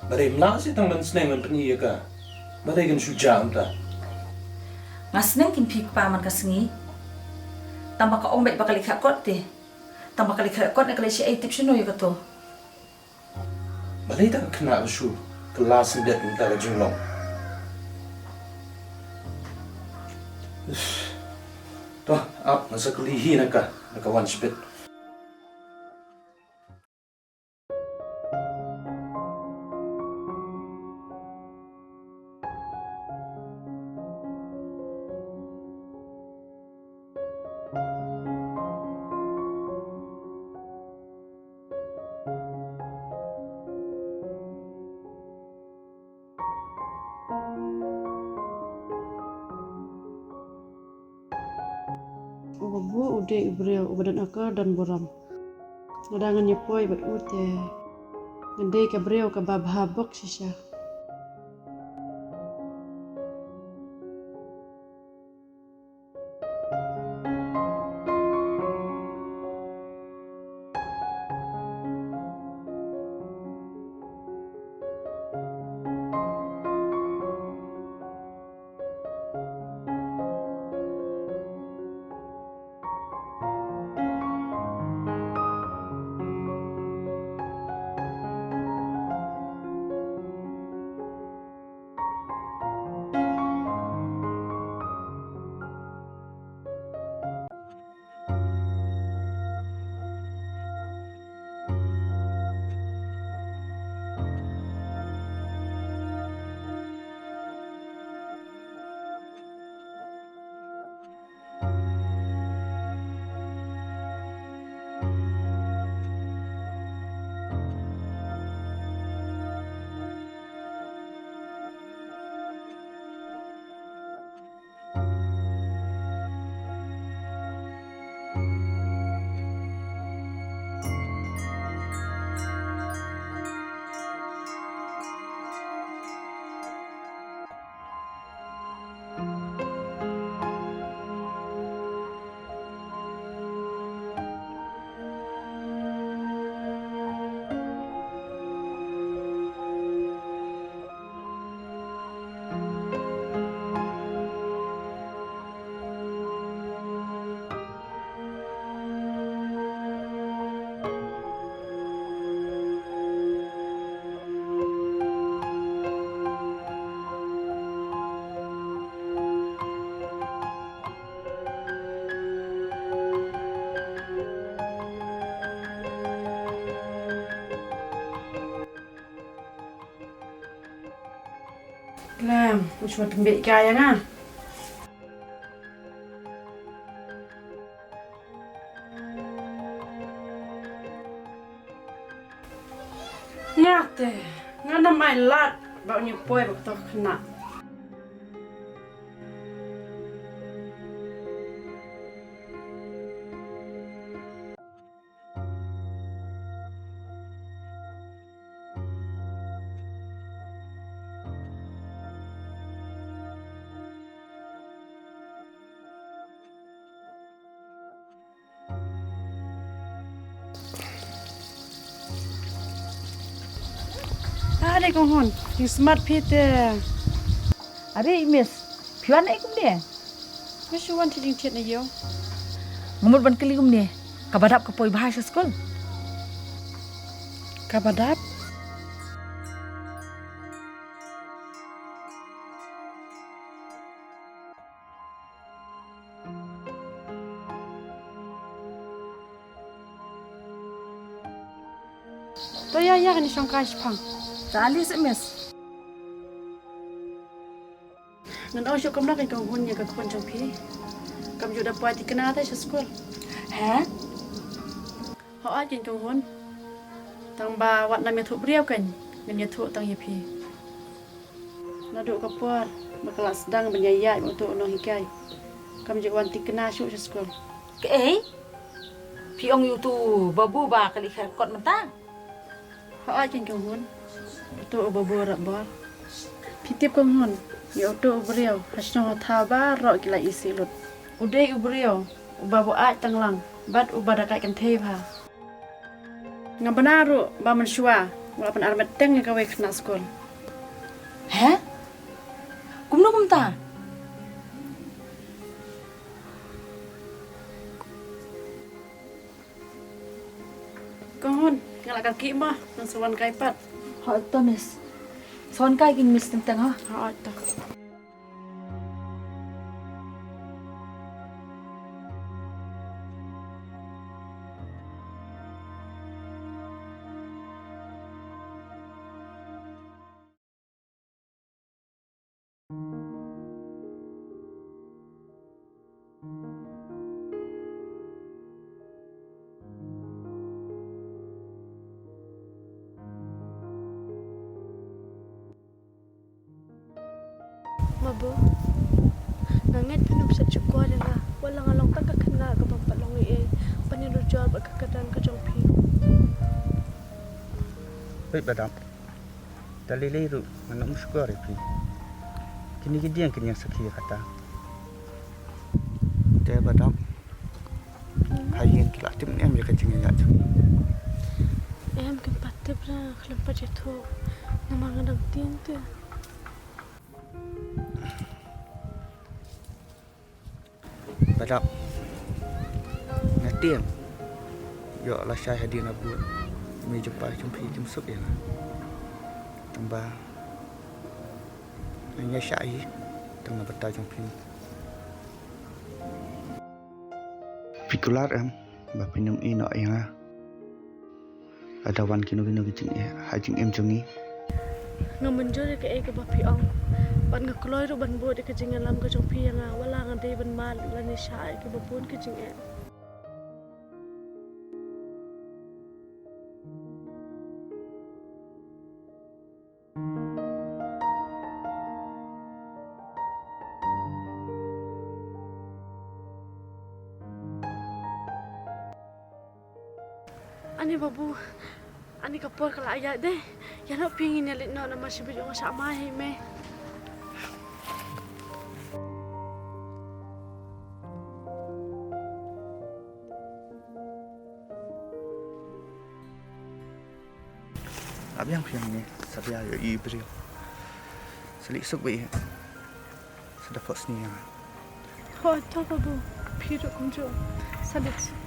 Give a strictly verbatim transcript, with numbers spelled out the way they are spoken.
Balei mla si tang ban sneng ban pyni ïa ka? Balei kan shu jam ta? Nga sneng kim phi kpa man ka sngi. Tang ba ka ong bad ba ka leit kha kot te. Tang ba ka leit kha kot ne ka leit shi ai tip shino ïa ka to. Balei ta ka khynnah ka shu kylla syndet mynta ka jinglong. To, ap, nga sa kylli hi na ka, na ka wan shipit. U babu u dei u briew uba don akor don burom. Lada ngan ïa poi bad u te ngan dei ka briew kaba bha bok shisha. Khlem, u shu tynbeh ïa nga. Nga te, nga nam ai lad ba un ïa poi bad kato ka khynnah. Are kong Hun, ïa smat phi te. Are i miss, phi wan ei kumne? Nga shu wan thied jingthied na ïew. Nga mut ban kylli kumne, kaba dap ka poi bha sha skul? Kaba dap? To ïa ïa kane shong kai shipang. Ta ali se miss. Ngan ong shuh kumno kane kong Hun ïa ka khun jong phi. Kam ju da poi thikna te sha skul. He? Hooid kane kong Hun. Tang ba wat nam ïathuh briew kan ngan ïathuh tang ïa phi. Naduh ka por ba ka la sdang ban ïaid bad uto u nonghikai, kam ju wan thikna shuh sha skul. Kaei? Phi ong ïa uto u babu ba ka leit kha kot mynta? Hooid kong Hun, uto u babu rap bor. Phi tip kong Hun, ïa uto u briew ha shnong ha thaw baroh ki la isih lut. U dei u briew uba buaid tang lang bad uba da kait kynthei bha. Nga bna ruh ba mynshuwa Nga la pynarmet teng ïa kawei khynnah skul. He? Kumno kumta? Kong Hun, nga la kyrkieh mo, ngan sa wan kai pat. Hooid to miss. Sa wan kai kin miss teng teng ha. Hooid to. Mabu, nga ngeit phin ym shait shukor ïa nga, wat la nga long tang ka khynnah kaba ym pat long ei ei ban ïalujor bad ka kyrdan ka jong phi. Peit Badap, da lei lei ruh ngan ym shukor ïa phi. Kine ki dieng kin ïeng sakhi ïa kata. Te Badap, ha ïing ki la tip ne em ïa ka jingïaid jong ngi? Em, kim pat tip re, khlem pat ïathuh namar nga dang tieng te. Badap, nga tieng. Ïoh lashai hadien la bud, i mei jong pa jong phi kim suk ïa nga. Tang ba nga ïaishah hi tang na bynta jong phi. Phi kular em ba phin ym ïehnoh ïa nga lada wan kino kino ki jingeh ha jingim jong ngi? Nga mynjur ïa kaei kaba phi ong bad nga kloi ruh ban bud ïa ka jingïalam ka jong phi ïa nga, wat la nga dei ban mad lane shah ïa kiba bun ki jingeh. Ani Babu, ani ka por ka la ïaid de. Ïa noh phi, ngin ïa leit noh namar shibit ïoh nga shah mai hi me. Ap ïa phi hangne, sa bia ïoh i briew. Sa leit suk beit. Sa da phohsniew ïa nga. Hooid to Babu, phi ruh kumjuh. Sa leit suk.